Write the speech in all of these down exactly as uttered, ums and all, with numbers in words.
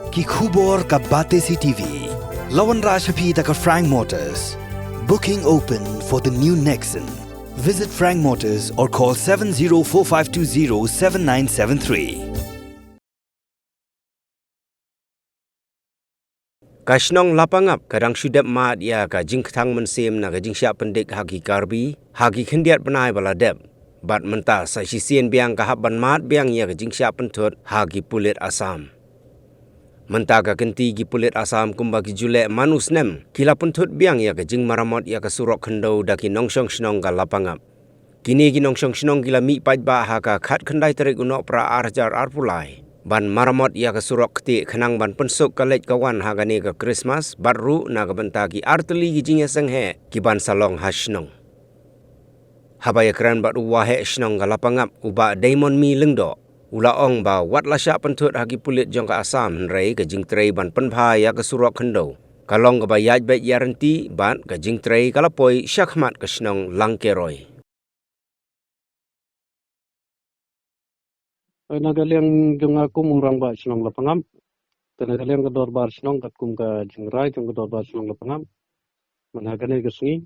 Ki khubor ka Batesi T V. La wanrah sha phi da ka Frank Motors. Booking open for the new Nexon. Visit Frank Motors or call seven zero four five two zero seven nine seven three. Ka shnong Lapangap ka dang shu dep mad ïa ka jingkthang mynsiem na ka jingshah pyndik ha ki Karbi ha ki khyndiat bnai ba la dep. Bad mynta sa shisien biang ka hap ban mad biang ïa ka jingshah pynthut ha ki pulit Assam. Mynta ka kynti ki pulit Assam kumba ki ju leh man u snem ki la pynthut biang ïa ka jingmaramot ïa ka surok khyndew da ki nongshong shnong ka Lapangap. Kine ki nongshong shnong ki la mih paidbah ha ka khatkhyndai tarik u Nohprah ar hajar arphew lai ban maramot ïa ka surok ktieh khnang ban pynsuk ka leit ka wan ha kane ka Krismas bad ruh na ka bynta ki artylli ki jingïaseng heh ki ban sa long ha shnong. Haba ïakren bad u waheh shnong ka Lapangap u Bah Diamond Mi Lyngdoh, u la ong ba wat la shah pynthut ha ki pulit jong ka Assam hynrei ka jingtrei ban pynbha ïa ka surok khyndew ka long kaba ïaid beit ïaid ryntih bad ka jingtrei ka la poi shakhmat ka shnong Langkeroi. Na ka liang jong nga kum u rangbah shnong Lapangap, te na ka liang ka dorbar shnong katkum ka jingrai jong ka dorbar shnong Lapangap, mynta kane ka sngi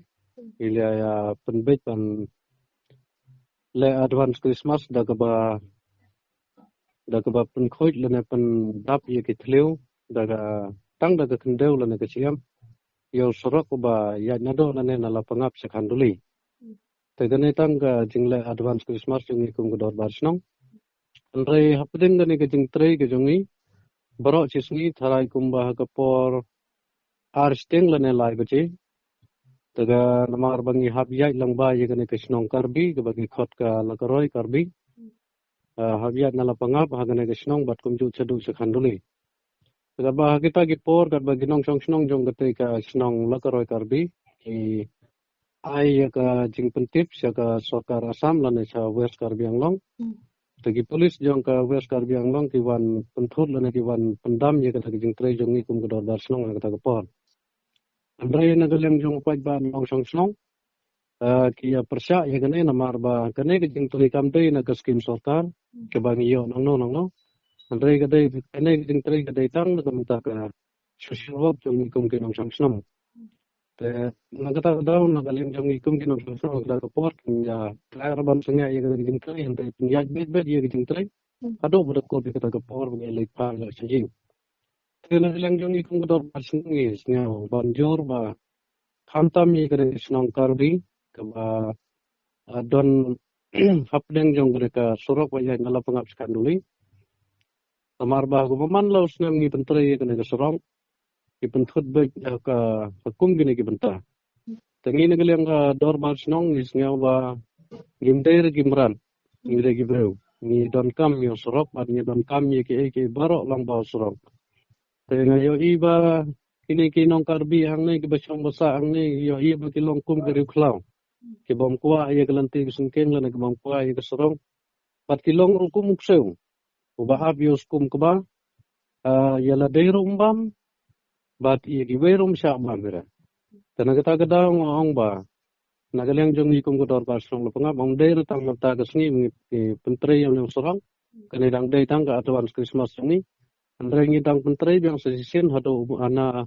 ngi la ïa pynbeit ban leh advance Christmas da kaba da kaba pynkhuid lane pyndap ïa ki thliew da ka tang da ka khyndew lane ka shyiap ïa u surok uba ïaid naduh lane na Lapangap sha Khanduli. Te kane tang ka jingleh advance Christmas jong ngi kum ka dorbar shnong. Hynrei hapdeng kane ka jingtrei ka jong ngi baroh shi sngi tharai kumba ha ka por ar shiteng lane lai baje. Te ka namar ba ngi hap ïaid lang ba ïa kane ka shnong Karbi kaba ngi khot ka Lakaroi Karbi. Ah, hap ïaid na Lapangap ha kane ka shnong bad kumjuh shaduh sha Khanduli. Te katba ha kita ki por katba ki nongshong shnong jong kata ka shnong Lakaroi Karbi ki ai ïa ka jingpyntip sha ka sorkar Assam lane sha West Karbi Anglong. Te ki pulit jong ka West Karbi Anglong ki wan pynthut lane ki wan pyndam ïa kata ka jingtrei jong ngi kum ka dorbar shnong ha kata ka por. Hynrei na ka liang jong u paidbah nongshong shnong, ah, ki ïa pyrshah ïa kane namar ba kane ka jingtrei kam dei na ka skim sorkar kaba ngi ïoh nangno nangno. Hynrei ka dei kane ka jingtrei ka dei tang na ka bynta ka social work jong ngi kum ki nongshong shnong. Te na kata ka daw na ka liang jong ngi kum ki nongshong shnong kata ka por kin ïa khlaiñ ban sngewthuh ïa kane ka jingtrei hynrei pynïaid beit beit ïa ka jingtrei. Haduh ba da kut ïa kata ka por ba ngi leit phai la sha ïing. Te na ka liang jong ngi kum ka dorbar shnong ngi sngew ban jur ba khamtam ïa kane ka shnong Karbi kaba, ah, don hapdeng jong kane ka surok ba ïaid na Lapangap sha Khanduli. Namar ba kumba man la u snem ngi pyntrei ïa kane ka surok, ngi pynthut beit ïa ka ha kum kine ki bynta. Te ngi na ka liang ka dorbar shnong ngi sngew ba ngim dei re ki mrad, ngi dei ki briew. Ngi donkam ïa u surok bad ngi donkam ïa kiei kiei baroh lyngba u surok. Te nga ïohi ba kine ki nong Karbi hangne kiba shong ba sah hangne ngi ïohi ba ki long kum ka riewkhlaw. Ki bym kwah ïa ka lynti ka syngkien lane ki bym kwah ïa ka surok. Bad ki long ruh kum u ksew uba ap ïa u skum kba, ah, ïa lade ruh um bam bad ïa kiwei ruh um shah bam ïa. Te na kata ka daw nga ong ba na ka liang jong ngi kum ka dorbar shnong Lapangap, ym dei re tang mynta ka sngi ngi pyntrei ïa une u surok. Kane dang dei tang ka advance Christmas jong ngi. Hynrei ngi dang pyntrei biang sa shisien haduh u bnai,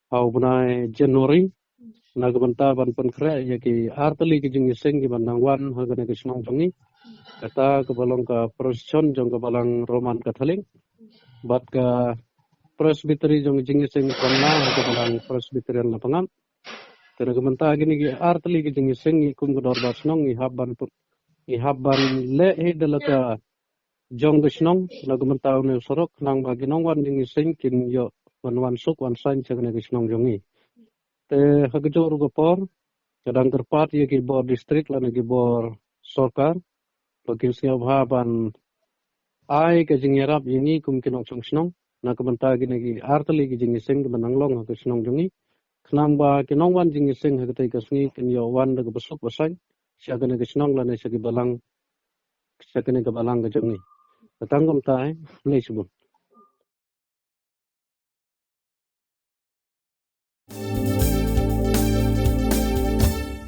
ha u bnai January na ka bynta ban pynkhreh ïa ki artylli ki jingïaseng kiba nang wan ha kane ka shnong jong ngi. Kata kaba long ka procession jong ka balang Roman Catholic bad ka Presbytery jong ka jingïaseng kaba nang ha ka balang Presbyterian Lapangap. Te na ka bynta kine ki artylli ki jingïaseng ngi kum ka dorbar shnong ngi hap ban put, ngi hap ban leh hi da la ka jong ka shnong na ka bynta une u surok khnang ba ki nongwan jingïaseng kin ïoh wan wan suk wan saiñ sha kane ka shnong jong ngi. Te ha ka jong ruh ka por ka dang kyrpad ïa ki bor district lane ki bor sorkar ba kin sngewbha ban ai ka jingïarap ïa ngi kum ki nongshong shnong na ka bynta kine ki artylli ki jingïaseng kiba nang long ha ka shnong jong ngi. Khnang ba ki nongwan jingïaseng ha katei ka sngi kin ïoh wan da kaba suk ba saiñ sha kane ka shnong lane sha ki balang, sha kane ka balang ka jong ngi. Ka tang kumta, eh, khublei shibun.